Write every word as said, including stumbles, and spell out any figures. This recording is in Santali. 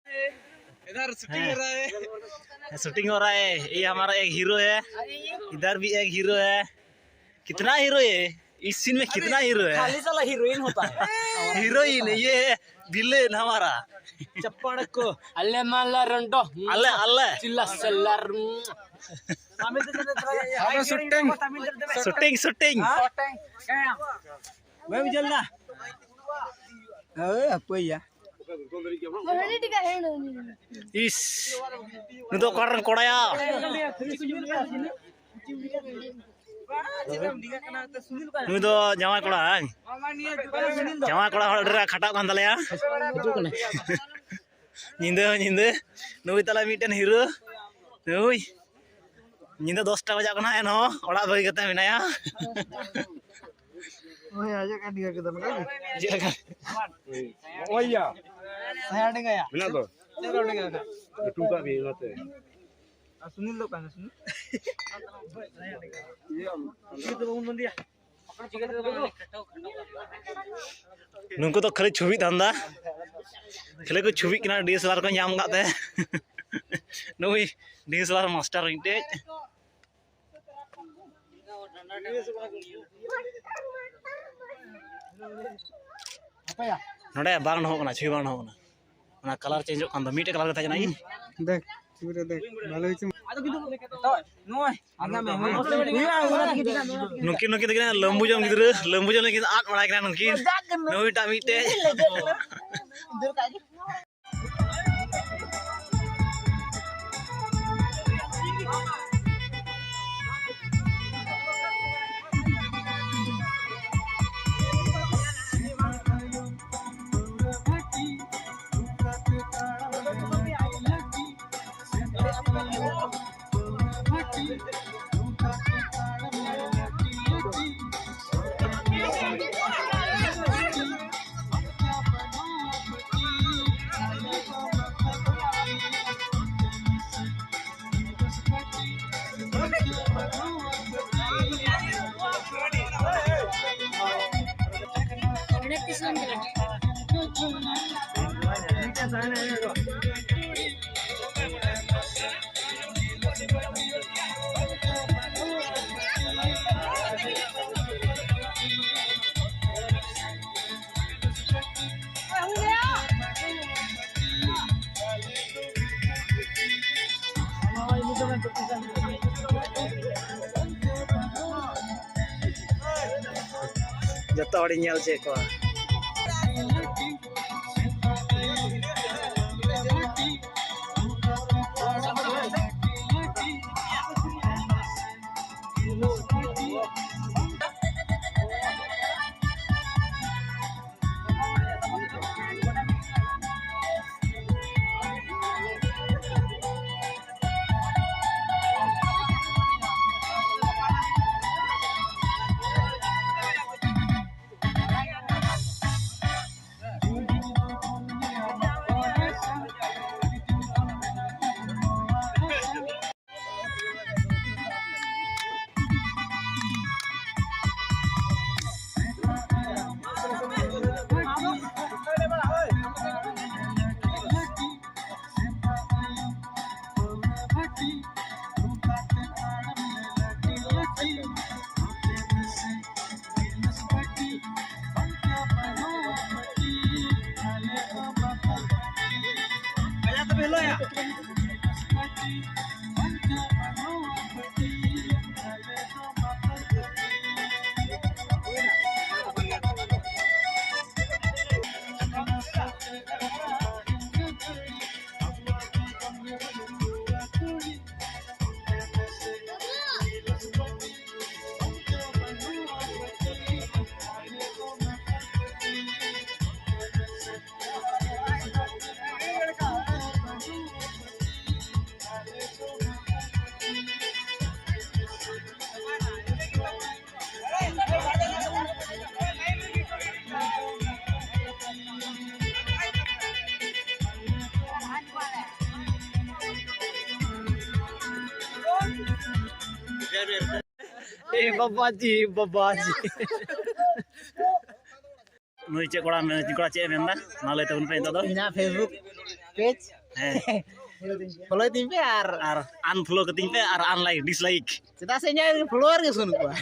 इधर शूटिंग हो रहा है। शूटिंग हो रहा है। ये हमारा एक हीरो है, इधर भी एक हीरो है। कितना हीरो है इस सीन में, कितना हीरो है? खाली साला हीरोइन होता है। हीरोइन, ये है विलेन हमारा। चप्पड़ को अल्ले माला रंडो। अल्ले, अल्ले। चिल्ला सल्लर। हमें शूटिंग। Shooting, shooting. मैं भी चलना। ओए, कोई या। ᱤᱥ, ᱱᱩᱭ ᱫᱚ ᱚᱠᱟ ᱨᱮᱱ ᱠᱚᱲᱟᱭᱟ? ᱱᱩᱭ ᱫᱚ ᱡᱟᱶᱟᱭ ᱠᱚᱲᱟ, ᱦᱮᱸ? ᱡᱟᱶᱟᱭ ᱠᱚᱲᱟ ᱦᱚᱲ ᱟᱹᱰᱤ ᱨᱟᱸᱜᱟᱣ ᱠᱷᱟᱴᱟᱜ ᱠᱟᱱ ᱛᱟᱞᱮᱭᱟ᱾ ᱦᱤᱡᱩᱜ ᱠᱟᱱᱟᱭ᱾ ᱧᱤᱫᱟᱹ ᱦᱚᱸ ᱧᱤᱫᱟᱹ, ᱱᱩᱭ ᱛᱟᱞᱮ ᱢᱤᱫᱴᱮᱱ ᱦᱤᱨᱳ᱾ ᱱᱩᱭ ᱧᱤᱫᱟᱹ ᱫᱚᱥᱴᱟ ᱵᱟᱡᱟᱜ ᱠᱟᱱᱟ, ᱮᱱᱦᱚᱸ ᱚᱲᱟᱜ ᱵᱟᱹᱜᱤ ᱠᱟᱛᱮ ᱢᱮᱱᱟᱭᱟ᱾ ᱦᱳᱭ, ᱟᱡᱟᱜ ᱠᱟᱱ ᱜᱮᱭᱟ ᱠᱮᱫᱟ ᱱᱚᱝᱠᱟ ᱜᱮ᱾ ᱪᱮᱫ ᱞᱮᱠᱟ? ᱳᱭ ᱭᱟ᱾ ᱦᱮᱸ, ᱟᱹᱰᱤ ᱜᱟᱭᱟ᱾ ᱢᱮᱱᱟᱜ ᱫᱚ᱾ ᱪᱮᱫ ᱟᱹᱰᱤ ᱜᱟᱭᱟ? ᱞᱟᱹᱴᱩ ᱠᱟᱜ ᱵᱤᱱ ᱚᱱᱟᱛᱮ᱾ ᱟᱨ ᱥᱩᱱᱤᱞ ᱫᱚ ᱚᱠᱟᱭ ᱱᱟ ᱥᱩᱱᱤᱞ? ᱤᱭᱟᱹ ᱫᱚ ᱵᱟᱵᱚᱱ ᱵᱟᱸᱫᱮᱭᱟ᱾ ᱱᱩᱠᱩ ᱫᱚ ᱠᱷᱟᱹᱞᱤ ᱪᱷᱚᱵᱤ ᱫᱷᱟᱱᱫᱟ, ᱠᱷᱟᱹᱞᱤ ᱠᱚ ᱪᱷᱚᱵᱤᱜ ᱠᱟᱱᱟ, ᱰᱤ ᱮᱥ ᱮᱞ ᱟᱨ ᱠᱚ ᱧᱟᱢ ᱟᱠᱟᱫ ᱛᱮ᱾ ᱱᱩᱭ ᱰᱤ ᱮᱥ ᱮᱞ ᱟᱨ ᱢᱟᱥᱴᱟᱨ ᱢᱤᱫᱴᱮᱡ᱾ ᱱᱚᱰᱮ ᱵᱟᱝ ᱰᱷᱚᱜ ᱠᱟᱱᱟ, ᱪᱷᱚᱵᱤ ᱵᱟᱝ ᱰᱷᱚᱜ ᱠᱟᱱᱟ, ᱚᱱᱟ ᱠᱟᱞᱟᱨ ᱪᱮᱧᱡᱚᱜ ᱠᱟᱱ ᱫᱚ᱾ ᱢᱤᱫᱴᱮᱡ ᱠᱟᱞᱟᱨ ᱠᱟᱛᱷᱟ ᱠᱟᱱᱟ ᱤᱧ᱾ ᱫᱮᱠᱷ, ᱪᱷᱚᱵᱤ ᱨᱮ ᱫᱮᱠᱷ, ᱵᱷᱟᱞᱮ ᱦᱚᱭᱪᱷᱮ᱾ ᱱᱩᱠᱤᱱ, ᱱᱩᱠᱤᱱ ᱫᱚ ᱠᱤᱱᱟ ᱞᱟᱹᱢᱵᱩ ᱡᱚᱢ ᱜᱤᱫᱽᱨᱟᱹ, ᱞᱟᱹᱢᱵᱩ ᱡᱚᱢ ᱞᱟᱹᱜᱤᱫ ᱟᱫ ᱵᱟᱲᱟᱭ ᱠᱟᱱᱟ ᱱᱩᱠᱤᱱ᱾ ᱱᱩᱭᱴᱟᱜ ᱢᱤᱫᱴᱮᱡ᱾ ᱡᱚᱛᱚ ᱦᱚᱲᱤᱧ ᱧᱮᱞ ᱦᱚᱪᱚᱭᱮᱫ ᱠᱚᱣᱟ᱾ ए बाबा जी, बाबा जी। ᱱᱩᱭ ᱪᱮᱫ ᱠᱚᱲᱟ ᱢᱮ- ᱪᱮᱫ ᱠᱚᱲᱟ ᱪᱮᱫ ᱮ ᱢᱮᱱᱫᱟ? ᱢᱟ ᱞᱟᱹᱭ ᱛᱟᱵᱚᱱ ᱯᱮ ᱱᱤᱛᱚᱜ ᱫᱚ᱾ ᱤᱧᱟᱹᱜ Facebook page ᱦᱮᱸ, follow ᱛᱤᱧ ᱯᱮ ᱟᱨ ᱟᱨ unfollow ᱠᱟᱹᱛᱤᱧ ᱯᱮ ᱟᱨ unlike dislike. ᱪᱮᱫᱟᱜ ᱥᱮ ᱤᱧᱟᱹᱜ follower ᱜᱮ ᱵᱟᱹᱱᱩᱜ ᱠᱚᱣᱟ᱾